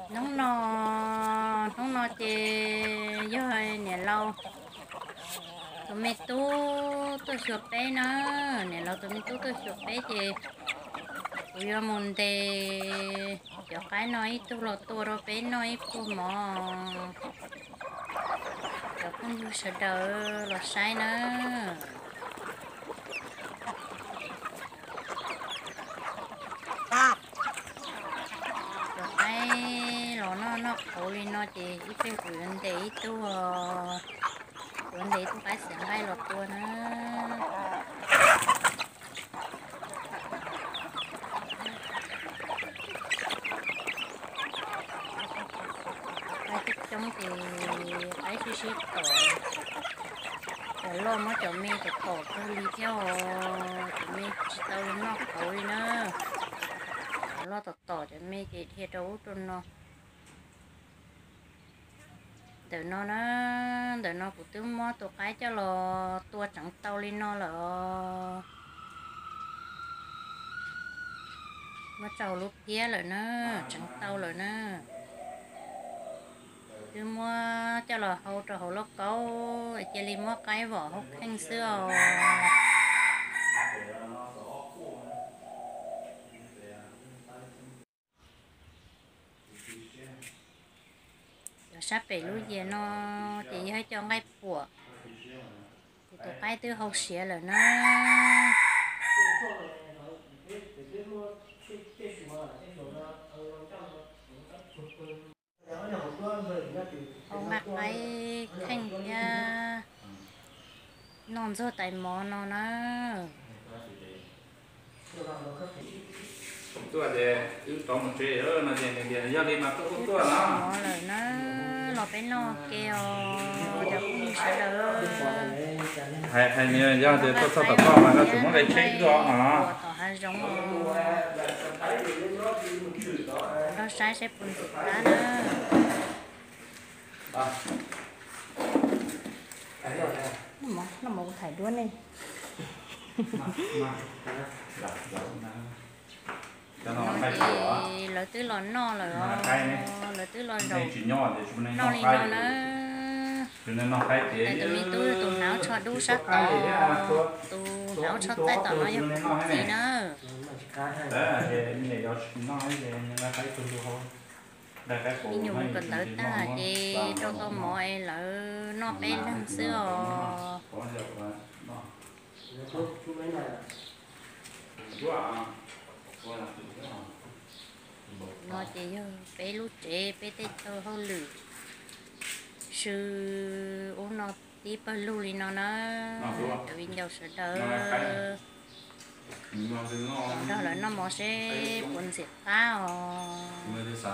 Hnub no, hnub no ces yog niam laus tus me tub tuaj xyuas peb na, niam laus tus me tub tuaj xyuas peb ces kuv yuav mus ntes cov qaib no ib tug los tua rau peb noj ib pluag mov. Cov phooj ywg sawv daws los saib na. Cov qaib los noj noj qauv li no ces ib pliag kuv yuav ntes ib tug, kuv yuav ntes ib tug qaib xiav nqaij los tua na. Qaib coob coob ces qaib sib sib tom, cov loj muab cov me tom tom kawg li thiab os, cov me tsis tau noj qauv li na. Cov loj tom tom cov me ces dhia rau ub rau no. Ntawm no na, ntawm no kuv twb muab tus qaib coj los tua tseev tau li no lawm os. Muab tso lub phiab lawm na, tseev tau lawm na. Twb muab coj los hau rau hauv lauj kaub, cia li muab qaib vom hauv kheej xwb os. Cov sab pem lub yias no ces yog ib co nqaij puam, ces tus qaib twb hau siav lawm na. Hau nqaij qaib kheej thiab noj ntxuag tais mov no na. Tuaj ces wb rov mus tsev no ces nws tias yog li mas tuaj kuj tuaj no. Mov lawm na, los peb noj ke os cov phooj ywg sawv daws. Hais hais nws yog tias tuaj txog tom koj mas koj tsum muab nqe tsheb wb os no. Tom hav zoov os. Nrog saib seb puas ntxim qab na. Noj mov kuv thaij duab nej. No ces lawv twb los noj lawm os, lawv twb los zaum noj li no na. Tus me tub tus hnav tsho dub sab tod, tus hnav tsho txaij tom no yog kuv txiv na. Me nyuam mus kawm ntawv tag ces rau tau mov es lawv noj peb leeg xwb os. No ces yog peb lub tsev, peb tej chaw hauj lwm, sw ub no tib pawg lug li no na, cov viv ncaus sawv daws. Nrog lawv noj mov seb puas ntxim qab os.